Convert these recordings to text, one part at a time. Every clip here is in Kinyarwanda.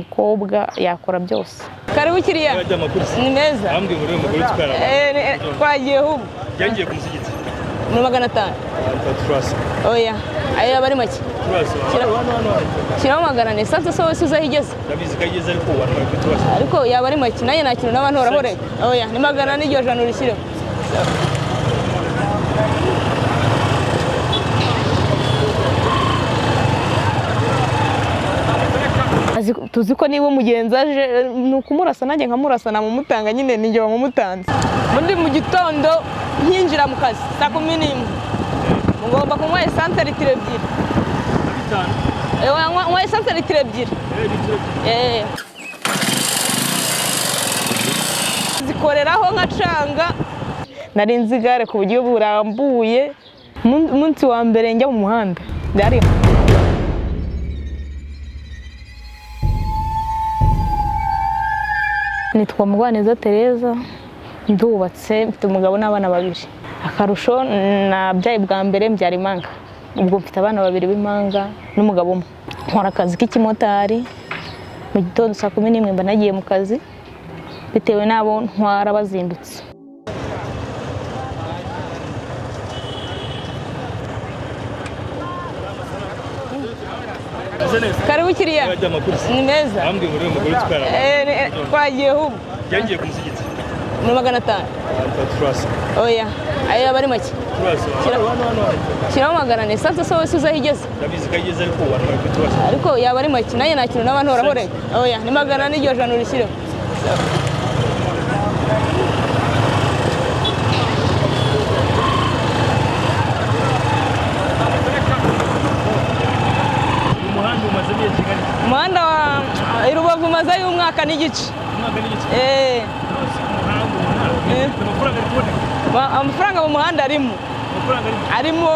Umukobwa yakora byose. Karibu kiriya. Yajya amakuru se. Ni meza. Ambwiye ngo uriya mugore utwara abantu. Twagiye ahubwo. Yagiye ku musigiti. Muri 500. Turasa. Oya, ayo yaba ari make. Turasa. Hano hano hano. Shyiraho 400. Esanse se wese uzi aho igeze? Ndabizi ko ageze ariko watwara kuri turasa. Ariko yaba ari make, nanjye nta kintu naba ntoraho reka. Oya, ni 400 iryo jana urishyireho. Tuzi ko niba umugenzi aje ni ukumurasa, nanjye nkamurasa, namumutanga nyine ninjye wamumutanze. Ubundi mu gitondo nkinjira mu kazi saa 11 ngomba kunywa esanse litiro 2. 5. Nywa esanse litiro 2. Litiro. Zikoreraho nkacanga. Nari nzi igare ku buryo burambuye. Umunsi wa mbere njya mu muhanda byari Nitwa Mugwaneza Tereza, ndubatse, mfite umugabo n'abana babiri. Akarusho, nabyaye bwa mbere, mbyara impanga. Ubwo mfite abana babiri b'impanga n'umugabo umwe. Nkora akazi k'ikimotari, mu gitondo saa 11 mba nagiye mu kazi, bitewe n'abo ntwara bazindutse. Ese neza. Karibu kiriya. Yajya amakuru se. Ni meza. Ambwiye ngo uriya mugore utwara abantu. Twagiye ahubwo. Yagiye ku musigiti. Muri 500. Turasa. Oya, ayo yaba ari make. Turasa. Hano hano hano. Shyiraho 400. Esanse se wese uzi aho igeze? Ndabizi ko ageze ariko watwara kuri turasa. Ariko yaba ari make, nanjye nta kintu naba ntoraho reka. Oya, ni 400 iryo jana urishyireho. Uyu muhanda umaze igihe kingana iki? Umuhanda wa i Rubavu umazeyo umwaka n'igice. Umwaka n'igice. Eh. Nose umuhanda ubona amafaranga ari kuboneka. Amafaranga mu muhanda arimo. Amafaranga arimo. Arimo.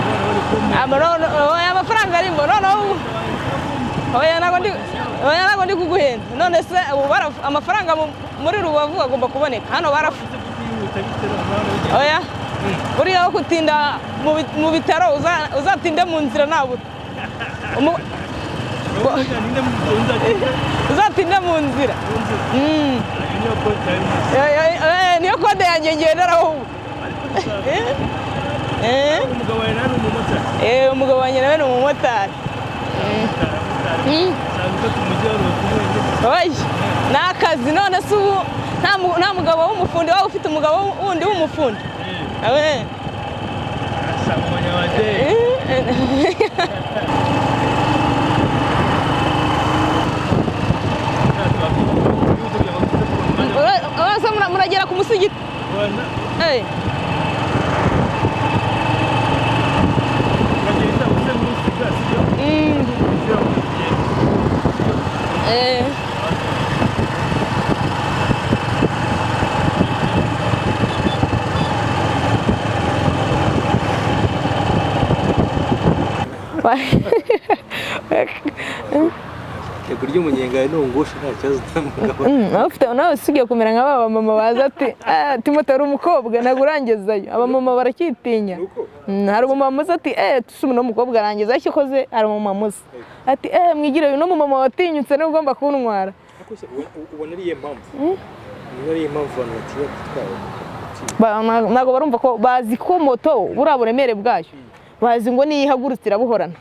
Abana bari kumwe. Oya, amafaranga arimo noneho ubu. Oya, ntabwo ndi kuguhenda. None se ubu amafaranga muri Rubavu agomba kuboneka. Hano barafu. Ese kutihuta bite noneho bigenda? Oya. Buriya aho kutinda mu bitaro uzatinde mu nzira nabura. Urabona ninde mu nzira? Uzatinde mu nzira. Mu nzira. Iyo niyo kode yawe nziza. Niyo kode yanjye ngenderaho ubu. Ariko gusa Eh, umugabo wawe nawe ni umumotari. Umugabo wanjye nawe ni umumotari. Umumotari. Usanga ufata umujyi wa Rubavu wenyine. Oya, ni akazi. None se ubu nta mugabo w'umufundi waba ufite umugabo wundi w'umufundi? Eh. Asanga umunyabadeni. Ese muragera ku musigiti? Rwanda Eh. uragenda uze munsi sibyo? Inzira mu kugenda. Eh. Kurya umunyenga ntungushe nta kibazo utamugabo. Nawe ufite, nawe usigaye kumera nka ba bamama baza ati: "Ah, Timote ari umukobwa ntabwo urangezayo." Abamama baracyitinya. Hari umumama uza ati: "Eh, tusumuna umukobwa arangezayo icyo ukoze." Hari umumama uza ati: "Eh, mwigire uyu mumama watinyutse niwe ugomba kuntwara." Ubona ariyo mpamvu? Ubona ariyo mpamvu abantu batinya gutwara? Ntabwo barumva ko bazi ko moto buriya buremere bwayo, bazi ngo niyo ihagurutse irabuhorana.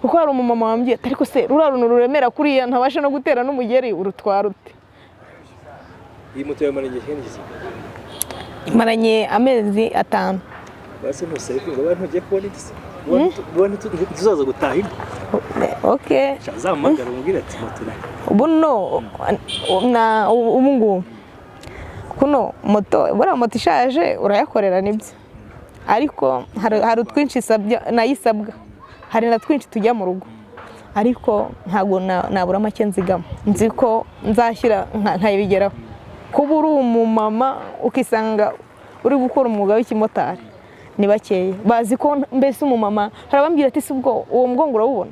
Kuko hari umumama wambwiye ati: "Ariko se ruriya runtu ruremera kuriya ntabasha no gutera n'umugeri, urutwara ute?" Iyi moto yamara igihe kingana iki? Imaranye amezi 5. Basi ntusebe ngo abantu ugiye kubona iki se? Tuzaza gutaha ino. Okay. Azamuhamagara umubwire ati moto nayo. Buno na ubu ngubu kuno moto, buriya moto ishaje urayakorera nibyo, ariko hari utwinshi nayo isabwa, hari na twinshi tujya mu rugo, ariko ntabwo nabura make nzigama, nzi ko nzashyira nkayibigeraho. Kuba uri umumama ukisanga uri gukora umwuga w'ikimotari ni bakeya bazi ko mbese umumama. Hari abambwira ati: "Si ubwo uwo mugongo urawubona?"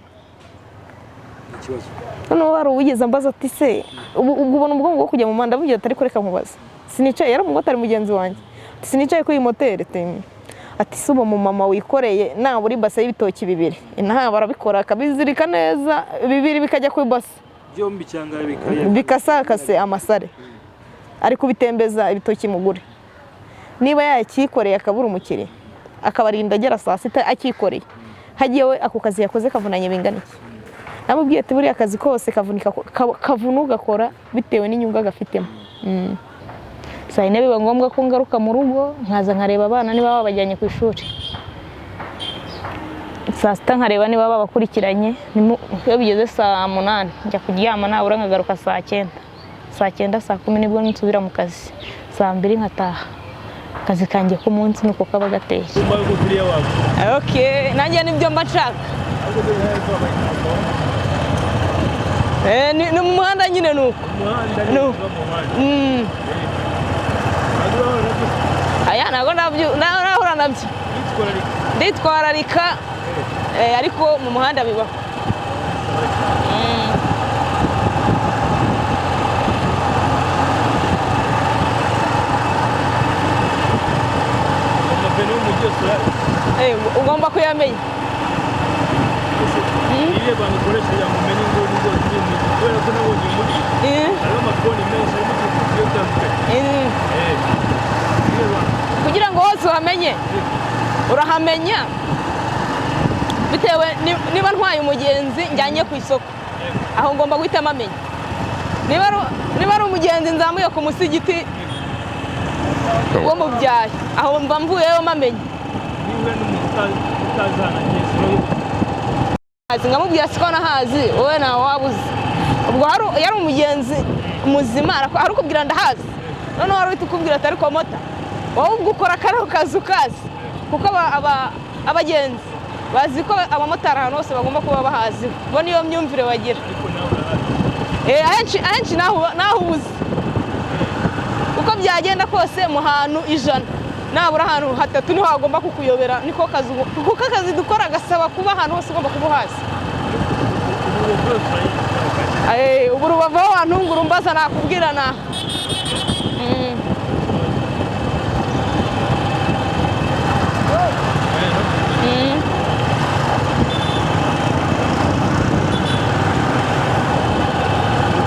Ikibazo. Noneho hari uwigeze ambaza ati: "Se ubwo ubona umugongo wo kujya mu muhanda?" Avugira ati: "Ariko reka nkubaze, sinicaye." Yari umumotari mugenzi wanjye. Ati: "Sinicaye kuri iyi moteri?" Ati. Ati si ubu mama wikoreye nabura ibase y'ibitoki bibiri, inaha barabikora akabizirika neza, bibiri bikajya ku ibase Byombi cyangwa bikaya? Bikasakase amasare, ari kubitembeza ibitoki mugure. Niba yakikoreye akabura umukiriya, akabarinda agera saa sita akikoreye, hagiye we ako kazi yakoze kavunanye bingana iki? Namubwiye ati buriya akazi kose kavunika, kavuna ugakora bitewe n'inyungu agafitemo. Saa yine biba ngombwa ko ngaruka mu rugo, nkaza nkareba abana niba babajyanye ku ishuri. Saa sita nkareba niba babakurikiranye. Iyo bigeze saa munani njya kuryama, nabura nkagaruka saa cyenda. Saa cyenda, saa kumi nibwo nsubira mu kazi, saa mbiri nkataha. Akazi kanjye k'umunsi nuko kaba gateye. Kumva yuko kiriya wawe. Okay, nanjye nibyo mba nshaka. Ahubwo dore hari ko wabaye intambara. Ni mu muhanda nyine nuko. Umuhanda ni No. uva mu muhanda. Ntabwo urahura nabyo? Aya, ntabwo nahura nabyo. Yitwararika. Nditwararika, ariko mu muhanda bibaho. Amapine y'umujyi yose urayazi? Ugomba kuyamenya. Ese niyo bantu ukoresha kugira ngo umenye inguni zose ziri mu mujyi? Kubera ko nabonye uyu mujyi harimo amakoni menshi, harimo utuntu tugiye dutandukanye. Niyo bantu. Kugira ngo hose uhamenye, urahamenya bitewe niba ntwaye umugenzi njyanye ku isoko, aho ngomba guhitamo amenya. Niba ari umugenzi nzamuye ku musigiti wo mu byahi, aho mba mvuyeyo mpamenya. Niba n'umuntu utazi ahantu agiye, urabibona. Hazi, nkamubwira siko nahazi, wowe ntawe wabuze. Ubwo yari umugenzi muzima, arikubwira ndahazi, noneho wari uhita ukubwira ati ariko mota wowe ubwo ukora kariya kazi ukazi, kuko abagenzi bazi ko abamotari ahantu hose bagomba kuba bahazi, bo niyo myumvire bagira. Ariko nawe urahazi. Ahenshi naho ubuze, uko byagenda kose mu hantu 100 nabura ahantu hatatu niho hagomba kukuyobera. Niko kazi kuko akazi dukora gasaba kuba ahantu hose ugomba kuba uhazi. Ubu bwose urayizi. Ubu Rubavu aho wantungura umbaza nakubwira na.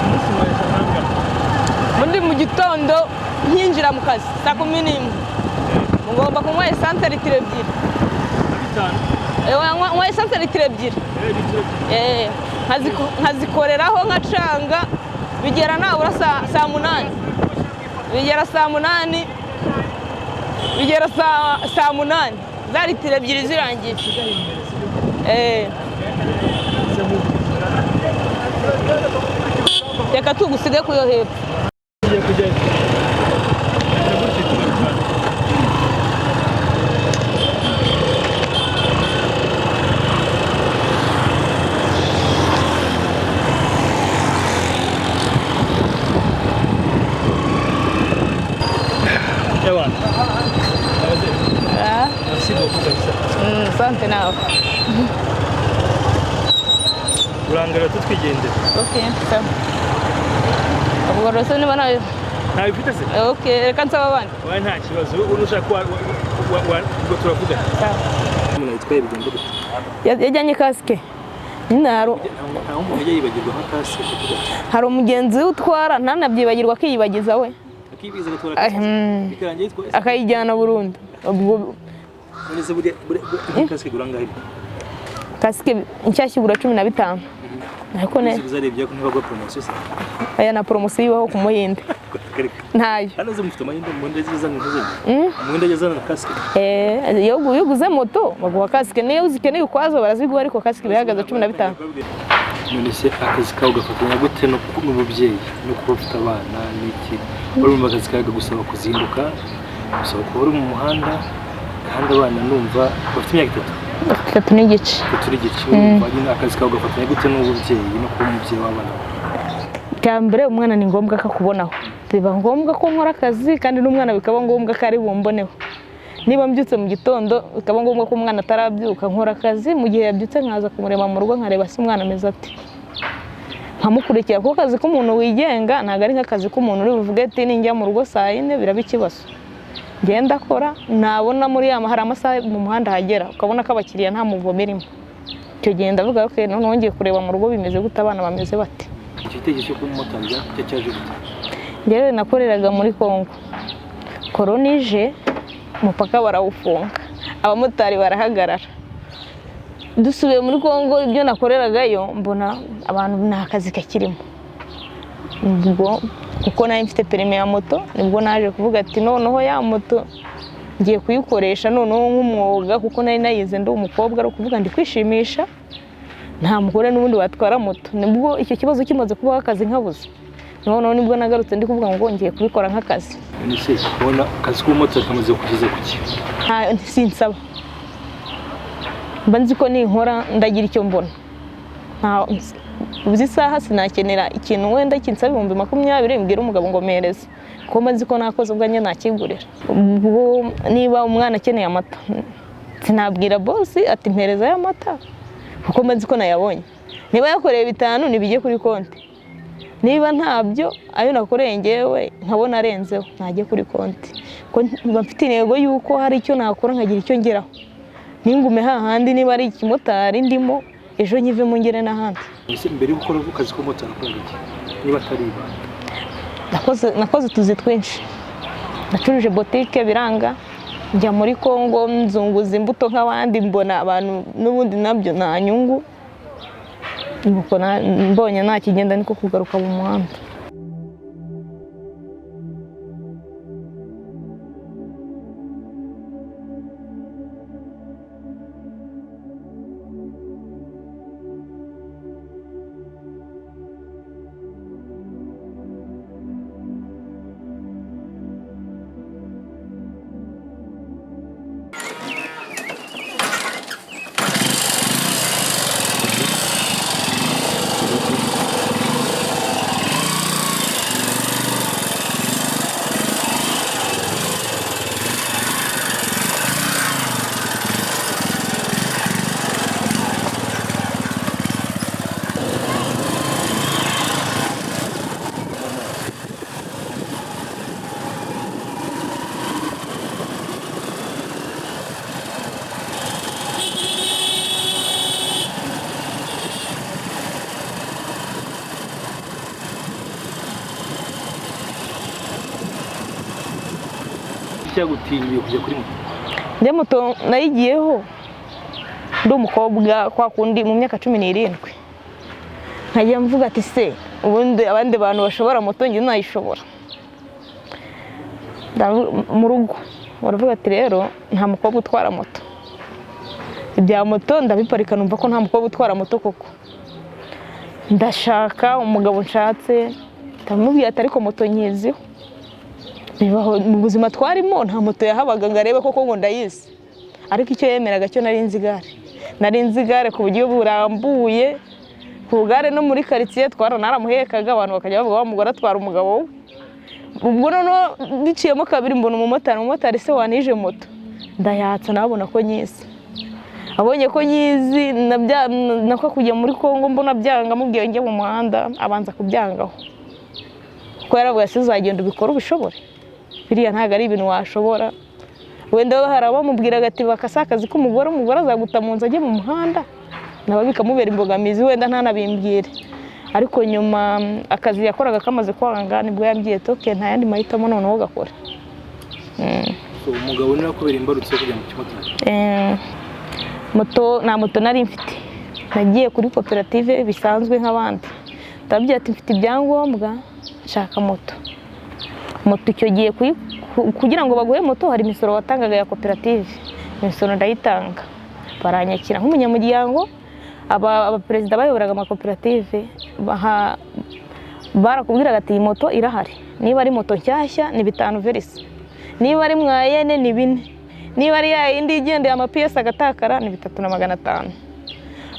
Umunsi nkoresha nkangana? Ubundi mu gitondo nkinjira mu kazi saa 11 ngomba kunywa esanse litiro 2. Na bitanu? Nywa esanse litiro 2. Litiro 2. Nkazikoreraho nkacanga, bigera nabura saa munani, bigera saa munani, bigera saa munani za litiro 2 zirangiye. Reka tugusige ku yo hepfo. Tugiye kujyayo. Reka gutya tugaruka. Ewana. Ah, Merci beaucoup kabisa. Asante nawe. Urangara tutwigendera. Okay, sawa. Ubwo rero niba nawe Ntawe ufite se? Okay, reka nsaba abandi. Oya, nta kibazo. Ubu nushaka ubwo turavugana. Sawa. Umuntu yitwaye bigenda gute? Yajyanye kasike nyine hari Nta umuntu ujya yibagirwa nka kasike kuvuga ati hari umugenzi we utwara ntanabyibagirwa, akiyibagiza we. Akibiza agatwara Ah, kasike. Bikarangira yitwaye. Akayijyana burundu ubwo. None se buriya nka kasike igura angahe? Kasike nshyashya igura 15, ariko ne Uzarebye ko ntibagwa poromosiyo se? Aya na poromosiyo ibaho ku Muhinde? Reka. Ntayo. Hano ze mufite amahinde, umuhinde azana ntuzanye. Umuhinde azana na kasike. Iyo uguze moto baguha kasike, niyo uzikeneye ukwazo baraziguha, ariko kasike iba ihagaze 15. None se akazi kawe gafatanya gute n'ububyeyi no kuba ufite abana n'iki? Urumva akazi kawe kagusaba kuzinduka, gusaba kuba uri mu muhanda, kandi abana numva bafite imyaka 3? 3 n'igice. 3 n'igice. Urumva nyine akazi kawe gafatanya gute n'ububyeyi no kuba umubyeyi w'abana bawe? Bwa mbere umwana ni ngombwa ko akubonaho. Biba ngombwa ko nkora akazi kandi n'umwana bikaba ngombwa ko ari bumboneho. Niba mbyutse mu gitondo bikaba ngombwa ko umwana atarabyuka nkora akazi, mu gihe yabyutse nkaza kumureba mu rugo, nkareba se umwana ameze ate, nkamukurikira, kuko akazi k'umuntu wigenga ntabwo ari nk'akazi k'umuntu uri buvuge ati ninjya mu rugo saa yine biraba ikibazo. Ngenda akora nabona muri ya hari amasaha mu muhanda hagera ukabona ko abakiriya nta muvumo irimo. Icyo gihe ndavuga ko noneho ngiye kureba mu rugo bimeze gute, abana bameze bate. Icyo gitekerezo cyo kuba umumotari cyaje gute? Njyewe nakoreraga muri Kongo, korona ije umupaka barawufunga, abamotari barahagarara. Dusubiye muri Kongo ibyo nakoreragayo mbona abantu nta kazi kakirimo. Ubwo kuko nari mfite perime ya moto, nibwo naje kuvuga ati noneho ya moto ngiye kuyikoresha noneho nk'umwuga, kuko nari nayize ndi umukobwa, ari ukuvuga ndi kwishimisha, nta mugore n'ubundi watwara moto. Nibwo icyo kibazo kimaze kubaho akazi nkabuze, noneho nibwo nagarutse ndi kuvuga ngo ngiye kubikora nk'akazi. None se ubona akazi k'ubumotari kamaze kugeza ku ki? Sinsaba, mba nzi ko ninkora ndagira icyo mbona. Uzi isaha sinakenera ikintu wenda kinsaba 20,000 mbwira umugabo ngo mpereze, kuko mba nzi ko nakoze ubwanjye nakigurira. Ubwo niba umwana akeneye amata sinabwira bosi ati mpereza aya mata, kuko mba nzi ko nayabonye. Niba yakoreye 5 nibijye kuri konti, niba ntabyo ayo nakoreye ngewe nkabona arenzeho ntajye kuri konti, kuko mba mfite intego y'uko hari icyo nakora nkagira icyo ngeraho, ningume hahandi. Niba ari ikimotari ndimo ejo nkivemo ngere n'ahandi. Ese mbere yo gukora akazi k'ubumotari wakoraga iki niba atari ibanga? Nakoze utuzi twinshi, nacuruje botike biranga, njya muri Kongo nzunguza imbuto nk'abandi, mbona abantu n'ubundi nabyo nta nyungu. Nuko mbonye nta kigenda niko kugaruka mu muhanda. Cyagutinyuye kujya kuri moto? Njye moto nayigiyeho ndi umukobwa kwa kundi mu myaka 17, nkajya mvuga ati se ubundi abandi bantu bashobora moto njye nayishobora. Mu rugo baravuga ati rero nta mukobwa utwara moto, ibya moto ndabiparika numva ko nta mukobwa utwara moto koko. Ndashaka umugabo nshatse ndamubwira ati ariko moto nyiziho. Bibaho mu buzima twarimo nta moto yahabaga ngo arebe koko ngo ndayizi, ariko icyo yemeraga cyo nari nzi igare, nari nzi igare ku buryo burambuye, ku gare no muri karitsiye naramuhekaga, abantu bakajya bavuga wa mugore atwara umugabo we. Ubwo noneho biciyemo kabiri mbona umumotari, umumotari se wanije moto ndayatsa, nabona ko nyizi, abonye ko nyizi nako kujya muri Kongo mbona byanga, mubwiye njye mu muhanda abanza kubyangaho, kuko yaravuga ati uzagenda ubikore ubishobore, biriya ntabwo ari ibintu washobora. Wenda hari abamubwiraga ati bakasa akazi k'umugore, umugore azaguta mu nzu ajye mu muhanda, nabo bikamubera imbogamizi, wenda ntanabimbwire. Ariko nyuma akazi yakoraga kamaze kwanga nibwo yambwiye ati okay nta yandi mahitamo noneho gakora. Umugabo niwe akubera imbarutso yo kujya mu kimotari? Moto nta moto nari mfite, nagiye kuri koperative bisanzwe nk'abandi, ndababwira ati mfite ibyangombwa nshaka moto. Moto icyo gihe kugira ngo baguhe moto hari imisoro watangaga ya koperative, imisoro ndayitanga baranyakira nk'umunyamuryango. Abaperezida bayoboraga amakoperative barakubwiraga ati iyi moto irahari, niba ari moto nshyashya ni 5 verisi, niba ari mwayene ni 4, niba ari ya yindi igendeye amapiyesi agatakara ni 3,500.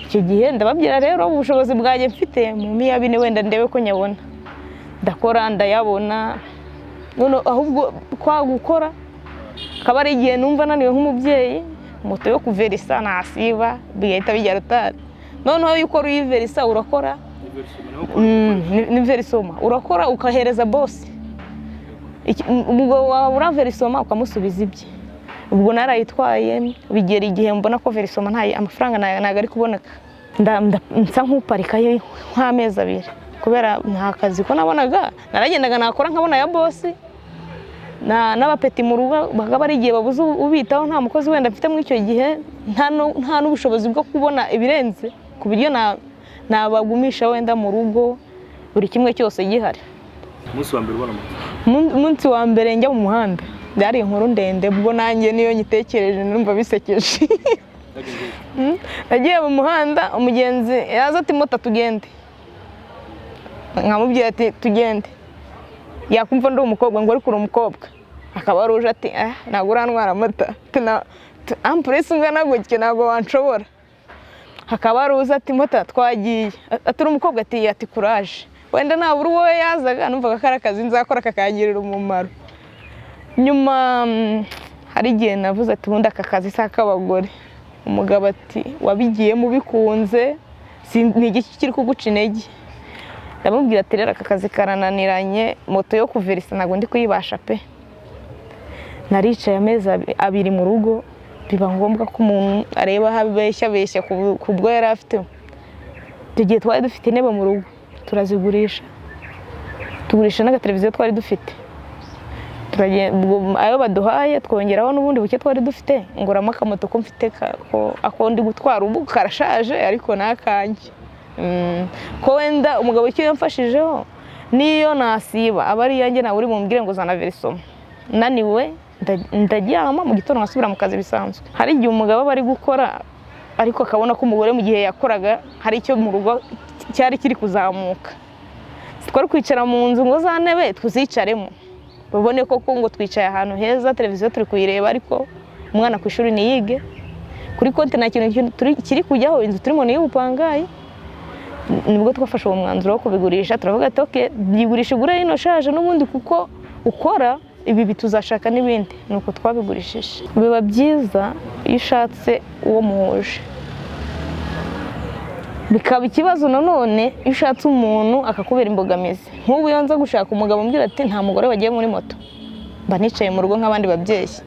Icyo gihe ndababwira rero ubushobozi bwanjye mfite mu 400 wenda ndebe ko nyabona, ndakora ndayabona. None ahubwo kwa gukora akaba ari igihe numva naniwe nk'umubyeyi, moto yo kuverisa nasiba bigahita bijya rutari. Noneho iyo ukora uyiverisa urakora ni verisoma urakora ukahereza bosi, Ubwo wabura versement ukamusubiza ibye. Ubwo narayitwaye, bigera igihe mbona ko versement nta amafaranga ntago ari kuboneka. Nsa nk'uparikayo nk'amezi 2 kubera nta kazi ko nabonaga. Naragendaga nakora nkabona ya boss n'abapeti mu rugo bakaba ari igihe babuze ubitaho, nta mukozi wenda mfite muri icyo gihe, nta n'ubushobozi bwo kubona ibirenze ku buryo nabagumisha wenda mu rugo buri kimwe cyose gihari. Umunsi wa mbere ubona moto? Umunsi wa mbere njya mu muhanda byari inkuru ndende. Ubwo nanjye niyo nyitekereje numva bisekeje. Byagenze bite? Nagiye mu muhanda, umugenzi yaza ati: "Moto, tugende." Nkamubwira ati: "Tugende." Yakumva ndi umukobwa ngo: "Ariko uri umukobwa?" Akaba ari uje ati: "Ah, ntabwo urantwara moto." Ampuresi ungana gutya ntabwo wanshobora. Hakaba hari uza ati: "Moto, twagiye." Ati: "Uri umukobwa?" Ati: "Kuraje." Wenda nabura uwo yazaga, numvaga ko ari akazi nzakora kakangirira umumaro nyuma. Hari igihe navuze ati: "Ubundi aka kazi si ak'abagore." Umugabo ati: "Wabigiyemo ubikunze, ni igiki kiri kuguca intege?" Ndamubwira ati: "Rero aka kazi karananiranye, moto yo kuverisa ntabwo ndi kuyibasha pe." Naricaye amezi 2 mu rugo, biba ngombwa ko umuntu areba aho abeshya abeshya ku bwo yari afite. Icyo gihe twari dufite intebe mu rugo, turazigurisha, tugurisha n'agateleviziyo twari dufite. Ubwo ayo baduhaye twongeraho n'ubundi buke twari dufite, nguramo akamoto ko mfite ako ndi gutwara ubu. Karashaje ariko ni akanjye. Ko wenda umugabo icyo yamfashijeho, niyo nasiba aba ari iyanjye, nawe uri bumbwire ngo zana versement. Naniwe ndaryama, mu gitondo nkasubira mu kazi bisanzwe. Hari igihe umugabo aba ari gukora ariko akabona ko umugore mu gihe yakoraga hari icyo mu rugo cyari kiri kuzamuka. Twari kwicara mu nzu ngo za ntebe tuzicaremo babone koko ngo twicaye ahantu heza, televiziyo turi kuyireba, ariko umwana ku ishuri ntiyige, kuri konti nta kintu kiri kujyaho, inzu turimo ni iy'ubupangayi. Nibwo twafashe uwo mwanzuro wo kubigurisha. Turavuga ati: "Okay, yigurisha ugure ino shaje n'ubundi kuko ukora ibi, tuzashaka n'ibindi." Ni uko twabigurishije. Biba byiza iyo ushatse uwo muhuje, bikaba ikibazo nanone iyo ushatse umuntu akakubera imbogamizi. Nk'ubu iyo nza gushaka umugabo umbwira ati: "Nta mugore wagiye muri moto," mba nicaye mu rugo nk'abandi babyeyi.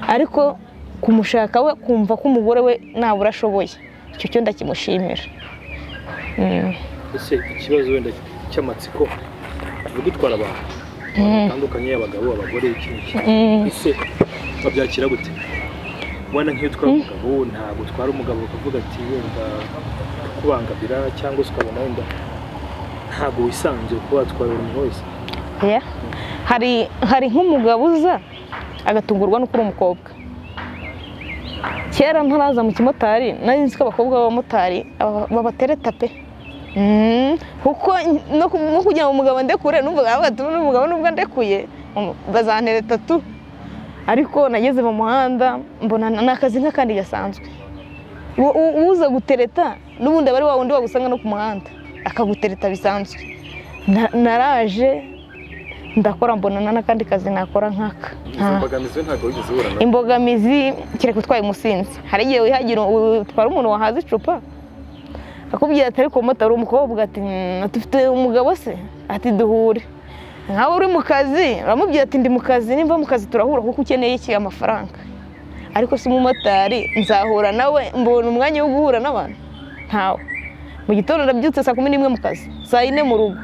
Ariko kumushaka we kumva ko umugore we nabura ashoboye, icyo cyo ndakimushimira. Ese ikibazo wenda cy'amatsiko, tuvuge utwara abantu batandukanye, abagabo, abagore, iki n'iki, ese babyakira gute? Wenda nk'iyo utwara umugabo, ntabwo utwara umugabo ukavuga ati wenda kubangamira, cyangwa se ukabona wenda ntabwo wisanzuye kuba watwara buri muntu wese? Yeah. Hari nk'umugabo uza agatungurwa nuko uri umukobwa. Kera ntaraza mu kimotari nari nzi ko abakobwa b'abamotari babatereta pe. Kuko no kugira ngo umugabo ndekure numvaga bavuga ati: "N'umugabo nubwo ndekuye bazantereta tu." Ariko nageze mu muhanda mbona ni akazi nk'akandi gasanzwe. Uza gutereta n'ubundi aba ari wa wundi wagusanga no ku muhanda akagutereta bisanzwe. Naraje ndakora, mbona n'akandi kazi nakora nk'aka. Izo mbogamizi ntabwo wigeze uhura nazo? Imbogamizi kereka utwaye umusinzi. Hari igihe wihagira utwara umuntu wahaze icupa, akubwira ati: "Ariko motari umukobwa?" Ati: ati: "Ufite umugabo se?" Ati: "Duhure." Nkawe uri mu kazi, uramubwira ati: "Ndi mu kazi, nimva mu kazi turahura," kuko ukeneye iki? Amafaranga. Ariko si umumotari nzahura nawe mbona umwanya wo guhura n'abantu? Ntawe. Mu gitondo ndabyutse saa 11 mu kazi, saa 4 mu rugo,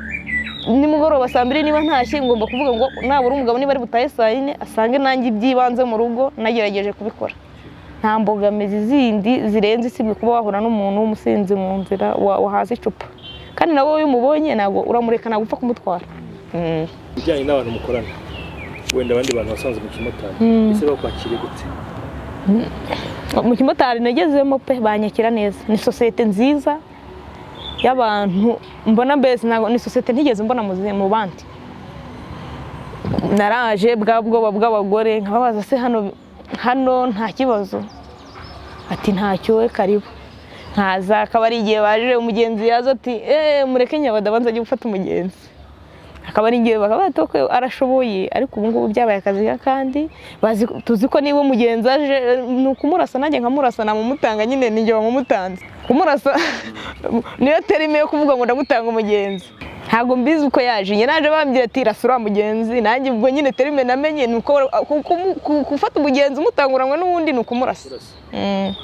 nimugoroba saa 2 niba ntashye ngomba kuvuga ngo nabura umugabo niba ari butahe saa 4 asange nanjye iby'ibanze mu rugo nagerageje kubikora. Nta mbogamizi zindi zirenze isibye kuba wahura n'umuntu w'umusinzi mu nzira wahaze icupa, kandi nawe iyo umubonye ntabwo uramureka, ntabwo upfa kumutwara. Ibijyanye n'abantu mukorana, wenda abandi bantu wasanze mu kimotari, ese bakwakiriye gute? Mu kimotari nagezemo pe, banyakira neza. Ni sosiyete nziza y'abantu mbona, mbese ntabwo ni sosiyete ntigeze mbona mu bandi. Naraje bwa bwoba bw'abagore, nkababaza: "Se hano nta kibazo?" Ati: "Ntacyo, we karibu." Nkaza, akaba ari igihe baje, umugenzi yaza ati: "Eee, mureke nyabada abanza ajye gufata umugenzi." Akaba ari igihe bakaba bati: "Okay, arashoboye." Ariko ubu ngubu byabaye akazi kandi bazi, tuzi ko niba umugenzi aje ni ukumurasa, nanjye nkamurasa, namumutanga nyine ninjye wamumutanze. Kumurasa niyo terme yo kuvuga ngo ndamutanga umugenzi. Ntabwo mbizi uko yaje. Njye naje bambwira ati rasura mugenzi, nanjye ubwo nyine terime namenye ni uko gufata umugenzi umutanguranwe n'uwundi ni ukumurasa. Urasa.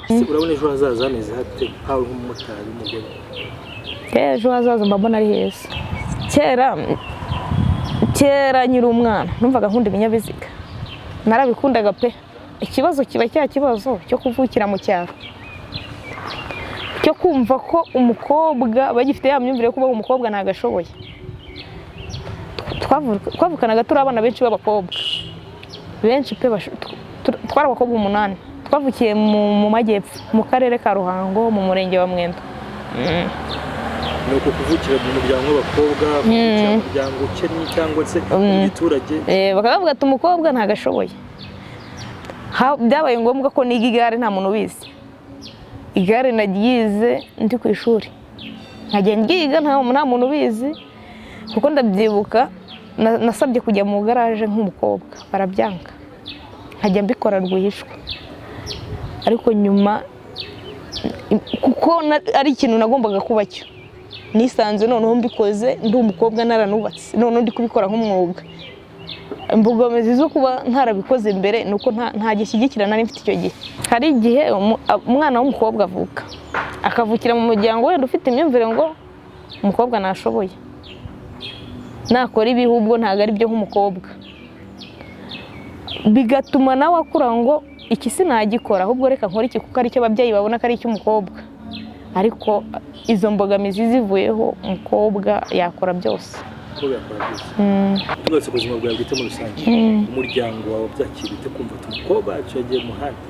Ese urabona ejo hazaza hameze hate nkawe nk'umumotari w'umugore? Ejo hazaza mba mbona ari heza. Kera kera nkiri umwana numvaga nkunda ibinyabiziga, narabikundaga pe. Ikibazo kiba cya kibazo cyo kuvukira mu cyaro, cyo kumva ko umukobwa bagifite ya myumvire yo kuba umukobwa ntabwo ashoboye. Twavukanaga turi abana benshi b'abakobwa, benshi pe, twari abakobwa 8. Twavukiye mu majyepfo, mu karere ka Ruhango, mu murenge wa Mwendo. Ni uku kuvukira mu muryango w'abakobwa, kuvukira mu muryango ukennye cyangwa se mu giturage. Bakavuga ati umukobwa ntabwo ashoboye. Byabaye ngombwa ko niga igare nta muntu ubizi. Igare naryize ndi ku ishuri, nkajya ndyiga nta muntu ubizi, kuko ndabyibuka nasabye kujya mu garaje nk'umukobwa barabyanga, nkajya mbikora rwihishwa. Ariko nyuma kuko ari ikintu nagombaga kuba cyo, nisanze noneho mbikoze ndi umukobwa naranubatse, noneho ndi kubikora nk'umwuga. Imbogamizi zo kuba ntarabikoze mbere ni uko nta gishyigikira nari mfite icyo gihe. Hari igihe umwana w'umukobwa avuka, akavukira mu muryango wenda ufite imyumvire ngo umukobwa ntashoboye, nakora ibi ahubwo ntabwo ari byo nk'umukobwa, bigatuma nawe akura ngo iki sinagikora, ahubwo reka nkore iki kuko aricyo ababyeyi babona ko ari icy'umukobwa. Ariko izo mbogamizi zivuyeho, umukobwa yakora byose. Umukobwa yakora byose. Tugarutse ku buzima bwawe bwite muri rusange, umuryango wawe byakira ute kumva ati umukobwa wacu yagiye mu muhanda?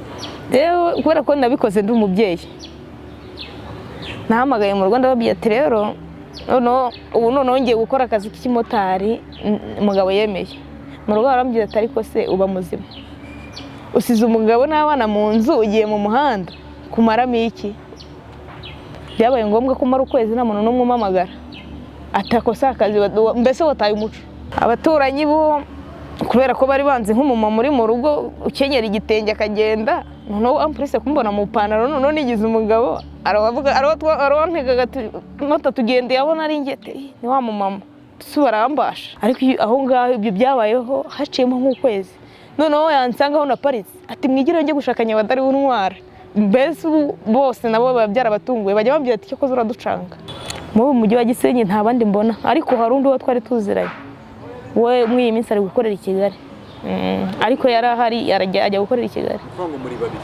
Rero kubera ko nabikoze ndi umubyeyi, nahamagaye mu rugo ndababwira ati rero noneho ubu noneho ngiye gukora akazi k'ikimotari. Umugabo yemeye. Mu rugo barambwira ati ariko se uba muzima, usize umugabo n'abana mu nzu ugiye mu muhanda kumaramo iki? Byabaye ngombwa ko umara ukwezi nta muntu n'umwe umpamagara, atakosa akazi, mbese wataye umuco. Abaturanyi bo kubera ko bari banzi nk'umumama uri mu rugo ukenyera igitenge akagenda, noneho ampurese kumbona mu ipantaro, noneho nigize umugabo, arabavuga, arabantegaga ati nota tugendeye abona ari njye, ati "Ih, ni wa mumama si barambasha." Ariko aho ngaho ibyo byabayeho haciyemo nk'ukwezi, noneho yansanga aho naparitse ati mwigire njye gushaka nyabatari w'intwara. Mbese ubu bose nabo biba byarabatunguye, bajya bambwira ati cyakoze uraducanga. Muri uyu mujyi wa Gisenyi nta bandi mbona, ariko hari undi uwo twari tuziranye we muri iyi minsi ari gukorera i Kigali. Ariko yari ahari arajya ajya gukorera i Kigali. Kuvuga ngo muri babiri?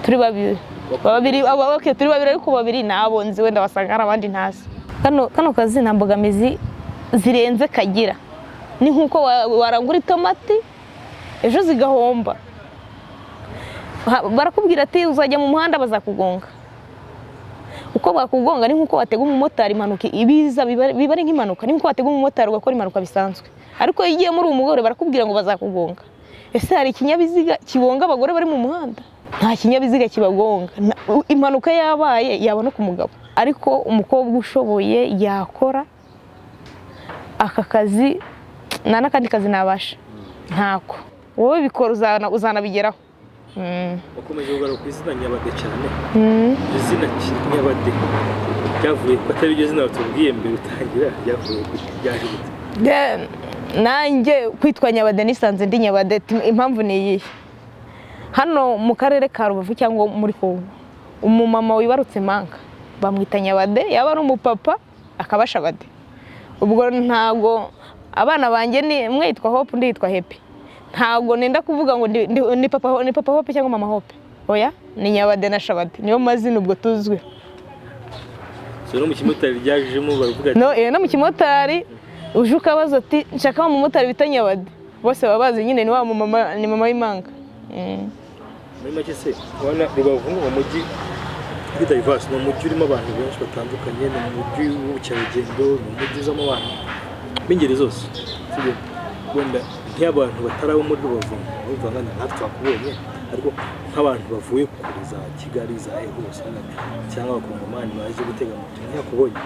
Turi babiri, babiri okay, turi babiri, ariko babiri nabo nzi, wenda basanga hari abandi ntazi. Kano kazi nta mbogamizi zirenze kagira, ni nk'uko warangura itomati ejo zigahomba. Barakubwira ati uzajya mu muhanda bazakugonga. Uko bakugonga ni nk'uko watega umumotari, impanuka ibiza biba ari nk'impanuka, ni nk'uko watega umumotari ugakora impanuka bisanzwe. Ariko iyo ugiye muri umugore barakubwira ngo bazakugonga. Ese hari ikinyabiziga kibonga abagore bari mu muhanda? Nta kinyabiziga kibagonga. Impanuka yabaye yaba no ku mugabo. Ariko umukobwa ushoboye yakora aka kazi, nta n'akandi kazi nabasha ntako. Wowe bikora uzanabigeraho. Wakomeje kugaruka ku izina Nyabade cyane. Izina Nyabade ryavuye ko atari ryo zina watubwiye mbere utangira, ryavuye gute, ryaje gute? Nanjye kwitwa Nyabade nisanze ndi Nyabade. Impamvu ni iyihe? Hano mu karere ka Rubavu cyangwa muri Kongo, umumama wibarutse impanga bamwita Nyabade, yaba ari umupapa akaba Shabade. Ubwo ntabwo abana banjye ni umwe yitwa Hope, undi yitwa Happy, ntabwo nenda kuvuga ngo ni papa Hope cyangwa mama Hope. Oya, ni Nyabade na Shabade, niyo mazina ubwo tuzwi. So no mu kimotari ryajemo baravuga ati No, no mu kimotari uje ukabaza ati nshaka wa mumotari bita Nyabade, bose baba bazi nyine ni wa mumama, ni mama w'impanga. Muri make se ubona Rubavu ni umujyi uri diverse, ni umujyi urimo abantu benshi batandukanye, ni umujyi w'ubukerarugendo, ni umujyi uzamo abantu b'ingeri zose, sibyo? Wenda nk'abantu batari abo muri Rubavu bumva nka natwe twakubonye, ariko nk'abantu bavuye kure za Kigali, za hose, cyangwa abakongomani baje gutega moto, ntiyakubonye,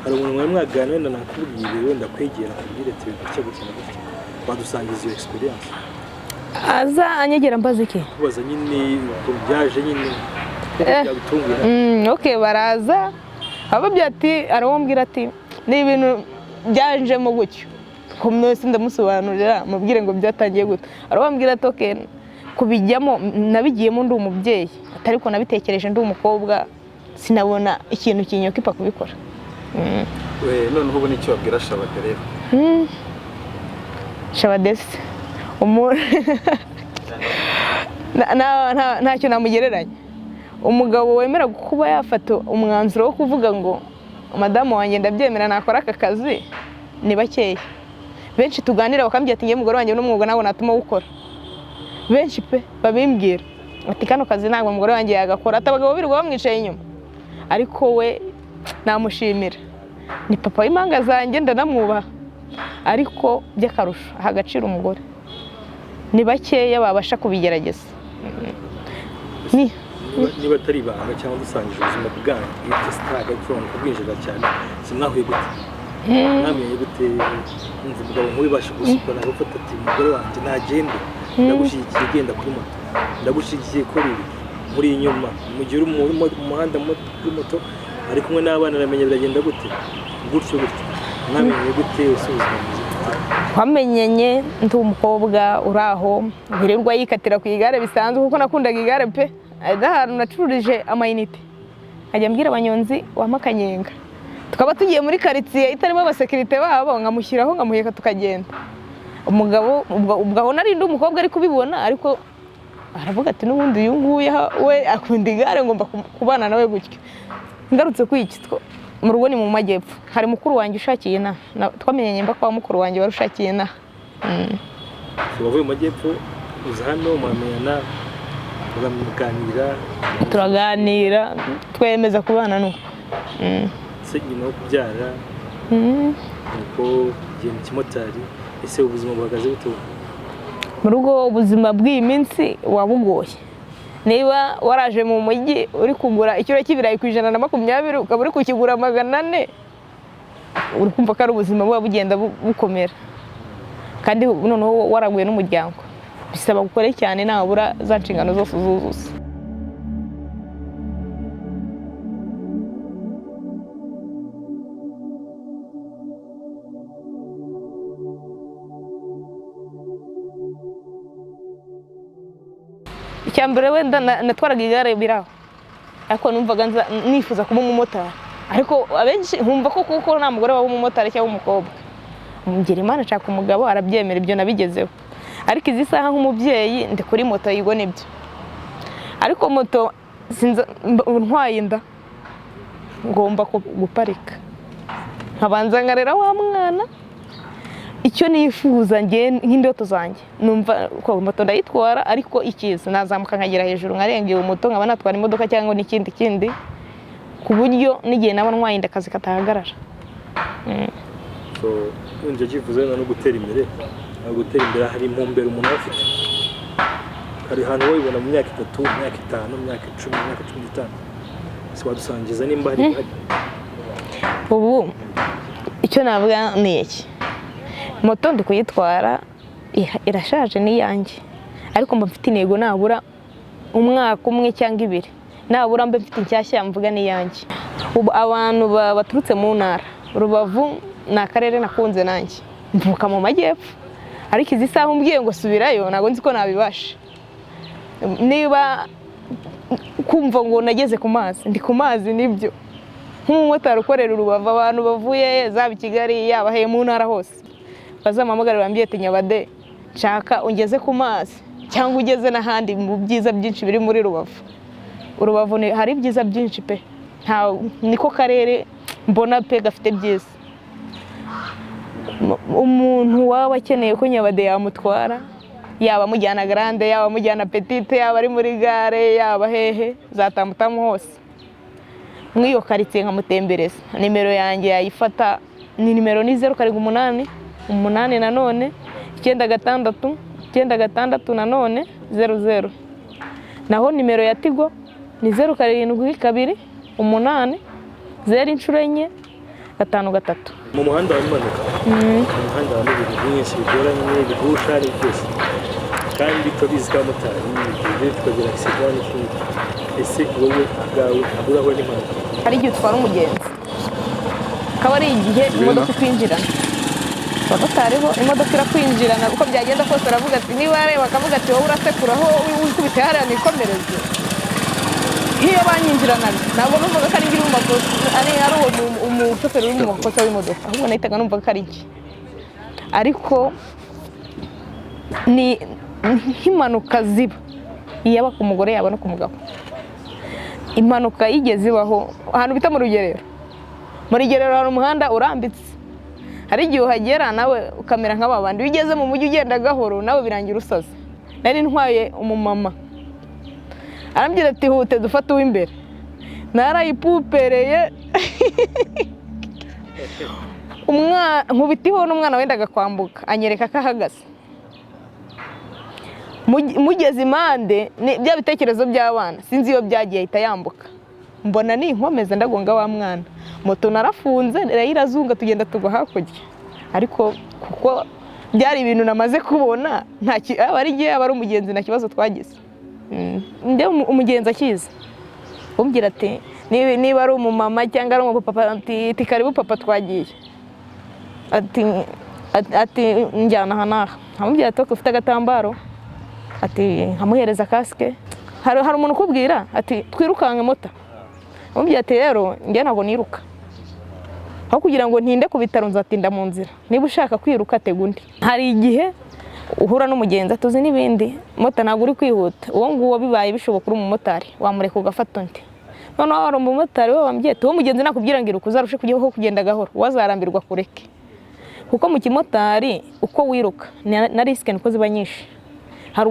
hari umuntu mwari mwaganira wenda nakubwire, wenda kwegera akubwire ati gutya gutya na gutya, wadusangiza iyo experience? Aza anyegera mbaza iki? Kubaza nyine ukuntu byaje nyine kuko byagutunguye. Okay, baraza ababwira ati, arawambwira ati Ni ibintu byanjemo gutyo. Mwese ndamusobanurira, mubwire ngo byatangiye gute. Arabambwira ati okay, kubijyamo nabigiyemo ndi umubyeyi, atari ko nabitekereje ndi umukobwa, sinabona ikintu kinyokipa kubikora. We, noneho ubu nicyo wabwira Shabade rero? Shabadesi ntacyo namugereranya. Umugabo wemera kuba yafata umwanzuro wo kuvuga ngo madamu wanjye ndabyemera nakora aka kazi ni bakeya. Benshi tuganira bakambwira ati ngewe umugore wanjye n'umwuga ntabwo natuma awukora. Benshi pe babimbwira ati kano kazi ntabwo umugore wanjye yagakora, ati abagabo birirwa bamwicaye inyuma. Ariko we namushimira, ni papa w'impanga zanjye, ndanamwubaha, ariko by'akarusho aha agaciro umugore. Ni bakeya babasha kubigerageza. Ni Niba atari ibanga cyangwa dusangije ubuzima bwanyu bwite, sitaga kuvuga ngo kubwinjira cyane, si mwahuye gute, mwamenye gute? Mwumva umugabo nk'ubibasha gusukura gufata ati umugore wanjye nagende, ndagushyigikiye, genda kuri moto, ndagushyigikiye, kora ibi, muri inyuma mu gihe uri mu muhanda kuri moto ari kumwe n'abana, aramenya biragenda gute, gutyo gutyo. Mwamenye gute? Ese ubuzima bumeze gute? Twamenyanye ndi umukobwa uri aho wirirwa yikatira ku igare bisanzwe, kuko nakundaga igare pe. Hari ahantu nacururije amayinite, nkajya mbwira abanyonzi wampa akanyenga, tukaba tugiye muri karitsiye itarimo abasekirite babo, nkamushyiraho nkamuheka tukagenda. Umugabo ubwo aho nari ndi umukobwa ari kubibona, ariko aravuga ati n'ubundi uyu nguyu we akunda igare, ngomba kubana nawe gutyo. Ngarutse kuri iki, mu rugo ni mu majyepfo, hari mukuru wanjye ushakiye inaha. Twamenyanye mba kwa mukuru wanjye wari ushakiye inaha. Wavuye mu majyepfo uza hano, muramenyana, muraganira? Turaganira, twemeza kubana nuko. Se nyuma yo kubyara nuko ugiye mu kimotari, ese ubuzima buhagaze bute? Mu rugo ubuzima bw'iyi minsi wabugoye. Niba waraje mu mujyi uri kugura ikiro cy'ibirayi ku 120, ukaba uri kukigura 400, uri kumva ko ari ubuzima buba bugenda bukomera. Kandi noneho waraguye n'umuryango, bisaba gukore cyane nabura za nshingano zose uzuzuza. Icya mbere wenda natwaraga igare biraho, ariko numvaga nifuza kuba umumotari, ariko abenshi nkumva ko kuko nta mugore waba umumotari cyangwa umukobwa. Ngira Imana nshaka umugabo arabyemera, ibyo nabigezeho. Ariko izi saha nk'umubyeyi ndi kuri moto, yigo nibyo, ariko moto sinza ntwaye inda, ngomba guparika nkabanza nkarera wa mwana. Icyo nifuza njye nk'indoto zanjye, numva ko moto ndayitwara, ariko ikiza nazamuka nkagera hejuru nkarenga iyo moto, nkaba natwara imodoka cyangwa n'ikindi kindi, ku buryo n'igihe naba ntwaye inda akazi katahagarara. So wenda cyifuzo wenda no gutera imbere, aho gutera imbere hari intumbero umuntu aba afite, hari ahantu wabibona mu myaka 3, mu myaka 5, mu myaka 10, mu myaka 15, si wadusangiza nimba hari hari? Ubu icyo navuga ni iki: moto ndi kuyitwara irashaje ni iyanjye, ariko mba mfite intego nabura umwaka umwe cyangwa 2 nabura mbe mfite inshyashya mvuga ni iyanjye. Ubu abantu baturutse mu ntara, Rubavu ni akarere nakunze nanjye, mvuka mu majyepfo, ariko izi saha umbwiye ngo subirayo ntabwo nzi ko nabibasha. Niba kumva ngo nageze ku mazi, ndi ku mazi nibyo, nk'umumotari ukorera Rubavu, abantu bavuye zaba i Kigali yaba he mu ntara hose bazampamagare bambwiye ati Nyabade nshaka ungeze ku mazi cyangwa ugeze n'ahandi mu byiza byinshi biri muri Rubavu. Rubavu hari ibyiza byinshi pe, niko karere mbona pe gafite byiza. Umuntu waba akeneye ko Nyabade yamutwara, yaba amujyana grande, yaba amujyana petite, yaba ari muri gare, yaba hehe za tamutamu hose muri iyo karitsiye nkamutembereza, nimero yanjye yayifata ni nimero ni 0 7 8 8 nanone 9 6 9 6 nanone 0 0. Naho nimero ya Tigo ni 0 7 2 8 0 inshuro 4 5 3. Mu muhanda wa impanuka, mu muhanda wa ibintu byinshi bigoranye, bigusha ni byose, kandi turabizi ko abamotari igihe tukagira accident n'ikindi. Ese wowe ubwawe ntabwo urahura n'impanuka? Hari igihe utwara umugenzi Akaba ari igihe imodoka ikwinjirana. Abamotari bo imodoka irakwinjirana uko byagenda kose, aravuga ati niba areba akavuga ati wowe urasekuraho wikubite hariya nikomereze. Nk'iyo banyinjiranaga, ntabwo numvaga ko ari njye uri mu makosa, ari uwo umushoferi uri mu makosa w'imodoka, ahubwo nahitaga numva ko ari njye. Ariko ni nk'impanuka ziba, iyaba ku mugore yaba no ku mugabo. Impanuka yigeze ibaho ahantu bita mu Rugerero. Mu Rugerero hari umuhanda urambitse, hari igihe uhagera nawe ukamera nk'aba bandi. Iyo ugeze mu mujyi ugenda gahoro, nawe birangira usaze. Nari ntwaye umumama, arambwira ati hute dufate uw'imbere. Narayipupereye, nkubitiho n'umwana wendaga kwambuka, anyereka ko ahagaze. Mugeze impande ni bya bitekerezo by'abana, sinzi iyo byagiye, ahita yambuka. Mbona ninkomeza ndagonga wa mwana. Moto narafunze irazunga, tugenda tugwa hakurya. Ariko kuko byari ibintu namaze kubona, nta yaba ari igihe yaba ari umugenzi, nta kibazo twagize. Njye umugenzi akiza umbwira ati niba ari umumama cyangwa ari umupapa, ati karibu papa, twagiye, ati njyana aha n'aha. Nkamubwira ati "Ok, ufite agatambaro?" Ati nkamuhereza kasike. Hari umuntu ukubwira ati twirukanke mota, amubwira ati rero njye ntabwo niruka, aho kugira ngo ntinde ku bitaro nzatinda mu nzira. Niba ushaka kwiruka tega undi. Hari igihe uhura n'umugenzi atuzi n'ibindi, mota ntabwo uri kwihuta, uwo nguwo bibaye bishoboka uri umumotari wamureka ugafata undi. Noneho hari umumotari we wambwiye ati uwo mugenzi nakubwira ngo iruka uzarushe kujyaho kugenda gahoro, wazarambirwa kureke, kuko mu kimotari uko wiruka na risque niko ziba nyinshi. Hari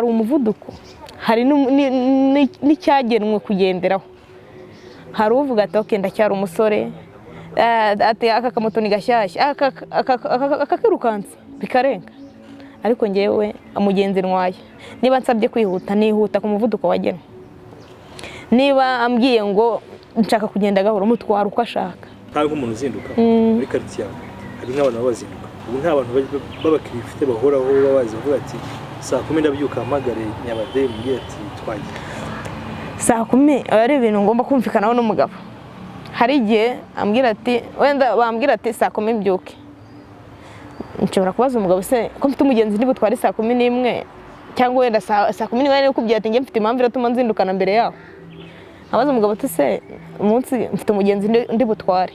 umuvuduko, hari n'icyagenwe kugenderaho. Hari uvuga ati ok, ndacyari umusore, ati aka kamoto ni gashyashya, akakirukansa bikarenga. Ariko ngewe umugenzi ntwaye, niba nsabye kwihuta, nihuta ku muvuduko wagenwe. Niba ambwiye ngo nshaka kugenda gahoro, mutwara uko ashaka. Nkawe nk'umuntu uzinduka muri karitsiye yawe, hari nk'abantu baba bazinduka. Ubu nta bantu b'abakiriya ufite bahoraho, baba bazi bavuga ati saa 10 ndabyuka mpamagare Nyabade mbwire ati twagiye? Saa 10 aba ari ibintu ngomba kumvikanaho n'umugabo. Hari igihe ambwira ati wenda bambwira ati saa 10 mbyuke, nshobora kubaza umugabo se ko mfite umugenzi ntibutware saa 11, cyangwa wenda saa 11 niba kubwira ati njye mfite impamvu iratuma nzindukana mbere yaho. Abaza umugabo ati se umunsi mfite umugenzi ndi butware?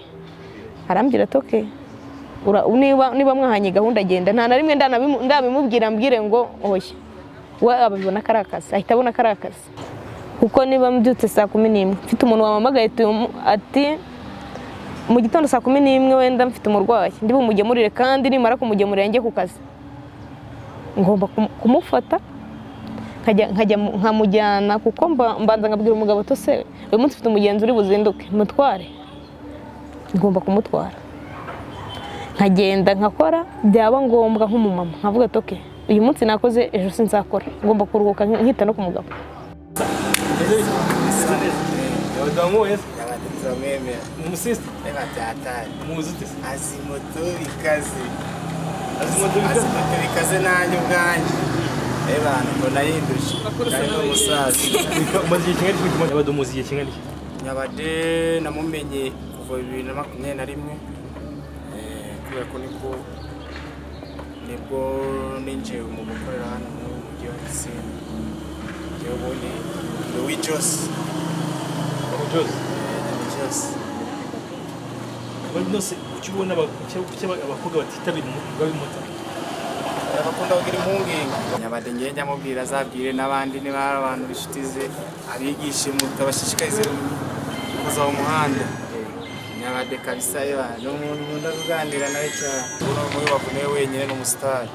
Arambwira ati okay, niba mwahanye gahunda agenda. Nta na rimwe ndabimubwira mbwire ngo oya. We abibona ko ari akazi, ahita abona ko ari akazi, kuko niba mbyutse saa 11 mfite umuntu wampamagaye ati mu gitondo saa 11 wenda mfite umurwayi ndi bumugemurire, kandi nimara kumugemurira njye ku kazi, ngomba kumufata nkajya nkamujyana, kuko mbanza nkabwira umugabo ati se uyu munsi mfite umugenzi uri buzinduke mutware? Ngomba kumutwara nkagenda nkakora. Byaba ngombwa nk'umumama nkavuga ati okay, uyu munsi nakoze, ejo sinzakora, ngomba kuruhuka nkita no ku mugabo. Nyabade wanyweye? Nyabade turamwemera. Umusisita. Reba byatari. Muzi ute se? Azi moto bikaze. Azi moto bikaze? Azi moto bikaze nanjye ubwanjye. Reba mbona yindusha. Kandi ni umusaza. Umaze igihe kingana iki? Nyabade umuzi igihe kingana iki? Nyabade namumenye kuva 2021. Kubera ko nibwo ninjiye mu gukorera hano mu mujyi wa Gisenyi. Njyewe ubundi ndi uw'i Jos. Jose. Ndi Jos. Abandi bose kuki ubona kuki abakobwa batitabira umwuga w'umumotari? Bakunda kugira impungenge. Nyabade ngewe njya amubwira azabwire n'abandi, niba hari abantu b'inshuti ze, abigishe moto, abashishikarize kuza mu muhanda. Nyabade kabisa, yewe ni umuntu nkunda kuganira nawe cyane. Ubu ni muri bavuye wenyine, ni umusitari.